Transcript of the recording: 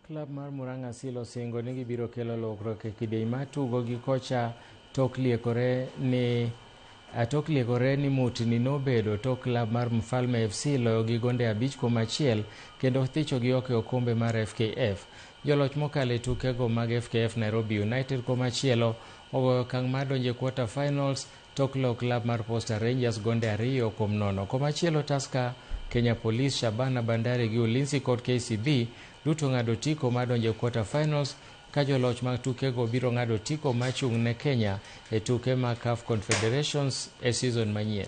Klab mar Murang'a Seal osingo ni gibiro kelo lokruok e kidieny mar tugo gi kocha tok liekore ni tok liekore ni mutni nobedo tok klab mar Mfalme FC loyo gi gonde 5-1 kendo thicho gi oko e okombe mar FKF. Joloch mokalo e tukego mag FKF Nairobi United komachielo ogoyo okang' mar donjo e quarter finals tok loyo klab mar Posta Rangers gonde 2-0. Komachielo Tusker, Kenya Police, Shabana, Bandari gi Ulinzi kod KCB duto ng'ado otiko mar donjo e quarter finals ka joloch mag tukego biro ng'ado otiko mar chung' ne Kenya e tuke mag CAF Confederations e season manyien.